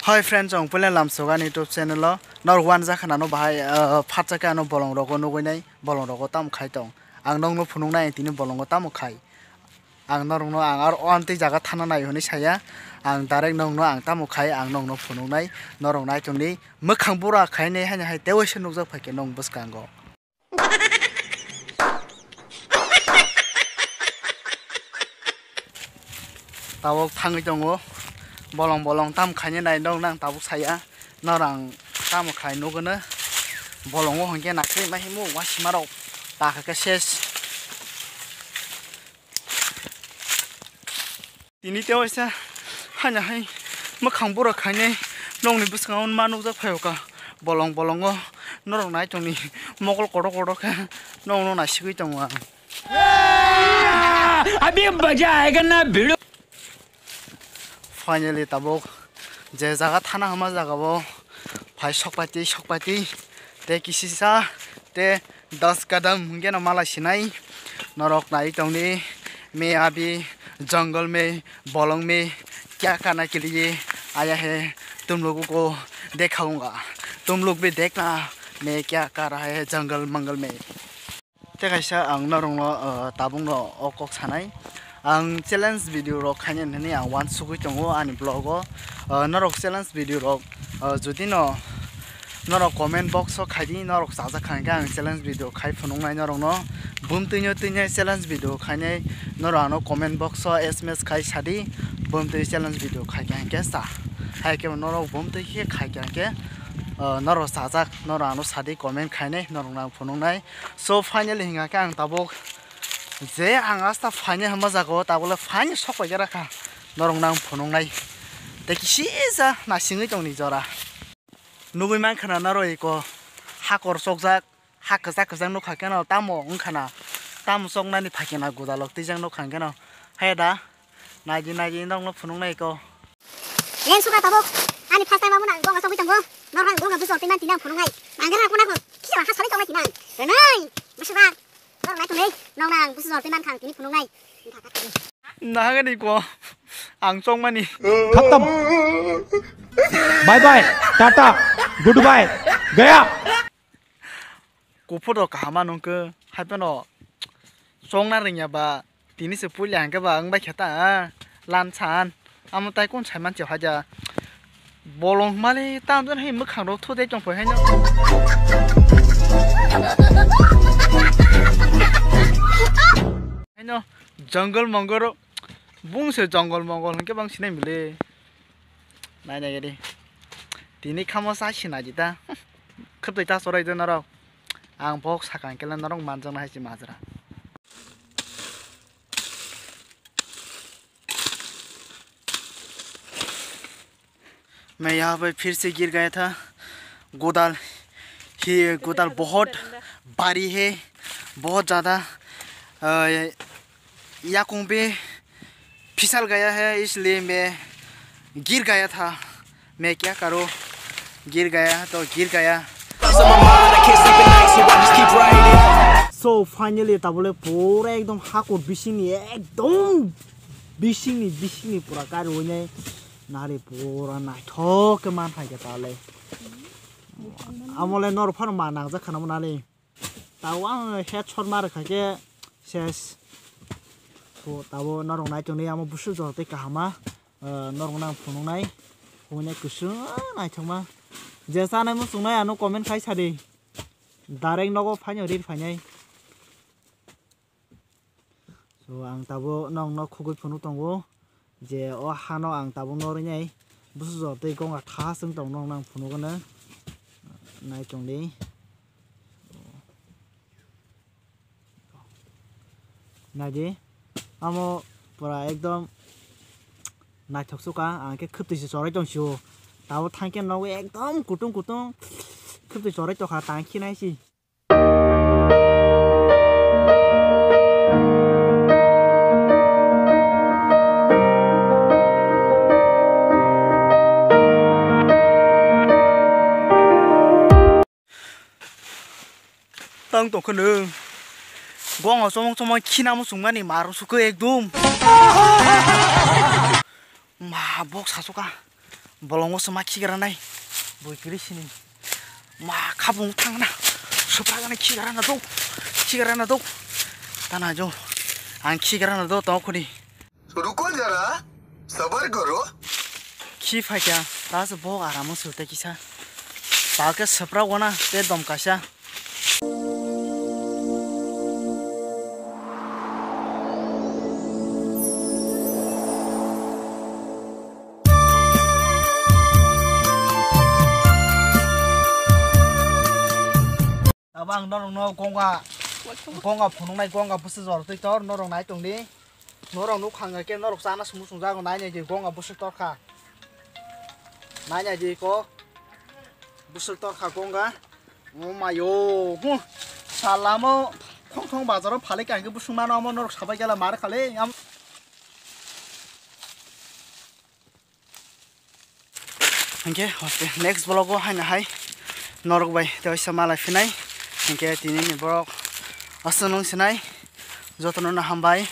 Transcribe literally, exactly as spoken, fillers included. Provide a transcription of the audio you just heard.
Hi friends, ang puila lamsoga ni YouTube channel o norok uanjak khana no bahai, ah, phatsa khe ano bolong rogo nugui nai, bolong rogo tamo khai tong. Ang nokno phunuk nai tini bolongo tamo khai. Ang norokno ang aro o amtwi jaga thana nai hwnwi saya. Ang direct nokno ang tamo khai, ang nokno phunuknai, norok nai tongdi. Mwkhang bura khainai haino hai tewaisa nukjak phaikhe nok bwskango. Tabuk thangwi tongo. Bolong bolong tam khainai nai nokno ang tabuk saya. Norok ang tamo khai nukgwno. Bolongo hwnkhe nakhai ma himo wasimarok pakha khe ses. Tini tewaisa haino hai mwkhang bura khainai nokni bwskango ma nukjak phaio ka bolong bolongo norok nai tongni mokol kotor kotor khe nokno naisigwi tongo ang. अभी मजा आएगा ना भिड़ो। Finally tabuk je jaga thana hwnma jaga o phai sokpati sokpati tei kisisa tei das kadam hwnkhe no malai sinai norok nai tongdi me abhi jungle mein bolong mein kya karna ke liye aya hai tum logo ko dekhaunga tum log bhi dekhna main kya kar raha hai jungle mangal mein. Tei kaisa ang norokno, uh, tabukno o kok sanai. Ang challenge video rok khainani hwnwi ang uansugwi tongo ani vlog o. Uh, norok challenge video rok, uh, jodi no norok comment box o khaidi norok chajak kha hwnkhe ang challenge video khai phunuknai norokno. Bumtwino twino challenge video khainai norok ano comment box o S M S khai sadi. Bumtwi challenge video khaikha hwnkhe sa. Haikhe norok bumtwi khe khaikha hwnkhe, uh, norok chajak norok ano sadi comment khainai norokno ang phunuknai. So finally hingkha khe ang tabuk je ang asta phainai hwnma jaga o tabuk le phainai sok pai khe rakha norok nang phunuknai tei kisisa nasingwi tongni jora nugui mankha na norok eko hakor chokjak ha kwchak kwchak nukha khe no tamo wngkha na tamo choknani phaikhe na gwdalok twijak nukha khe no he da. Naidi naidi norokno phunuknai ko. Leng suka tabuk. Ani first time abo nang gonga sogwi tongo. Norok nang gonga bujor twi man tinang phunuknai. Nang gra kuna ko. Kisa ha sari tongnai tinang. Renai. Masuka. Norok nai tunai. Nong nang bujor twi man khang tini phunuknai. Nahagani ko. Ang chongmani. Khatam. Bye bye. Tata. Goodbye. Gaya. Kuphur rok kaham ma nung khe, hai phano chongna rwngya ba, tini se puila hwnkhe ba wng bai khe ta, lan san, amo tai kun sai man se haja. Bolong mali tam jon hai mwkhang rok thu de tong phai haino. Haino jungle mongol rok, bung se jungle mongol hwnkhe bang sinai mili. Nai nai di. Tini khamo sa sinai di ta. Khwtwi ta chorai de norok. Ang bok sakang kele norok manjakna hai se majra. मैं यहाँ पे फिर से गिर गया था। गोदाल ही, गोदाल बहुत भारी है, बहुत ज़्यादा। अ, याकों पे फिसल गया है, इसलिए मैं गिर गया था। मैं क्या करूँ, गिर गया तो गिर गया। So finally tabole pura ekdom hakor bisingni ekdom bisingni bisingni pura kari oinai nari pura naithok khe man hai khe tale. Amole nor phano ma nangjak khana mo nani. Tabo ang headshot ma rwkha khe ses. So tabo norok nai tongdi amo busu jora tei kahama, eh, norok nang phunuknai. Hwnwi kusung naithokma. Je chanai muchungnai ano comment khai sadi. Direct nogo phaino rir phainai. So ang tabuk nokno khugui phunuk tongo je o hano ang tabuk norwi nai bwsajwk tei gonga tha chwng tong nokno ang phunukgwno nai tongdi. Naidi amo pura ekdom naithok suka ang khe khwtwi se chorwi tong sio tabuk thang khe nogo ekdom kutung kutung khwtwi chorwi tongkha tang khe nai si. Tang tongkha nwng. Gongo chomong chomong khina muchungmani maru sukha ekdum. Ma bok sasoka. Bolongo se ma khigra nai. Bui kiri sini. Ma khabung thangna. Supra gana khigra na do. Khigra na do. Tana jo. Ang khigra na do to khuni. Ruko jara. Sabar karo. Khi phaikya. Ta se bo aramo sute kisa. Ta ke supra gana te dom kaisa. Abo ang norokno gonga, gonga phunuknai, gonga bwswk jora twi tor, norok nai tongdi. Norok nuk kha hwnkhe norok chana sumung sungjago, nai nai di gonga bwswk torkha. Nai nai di ko bwswk torkha gonga. O mayo, hu, salamo khong thong bazaro phalika hwnkhe bwswk mano omo norok sabai gela mar khale. Am- Hingke hoste next vlog o haino hai norok bai teisa malai phinai. Hingke tini ni vlog aswk nung sinai jotono no hambai.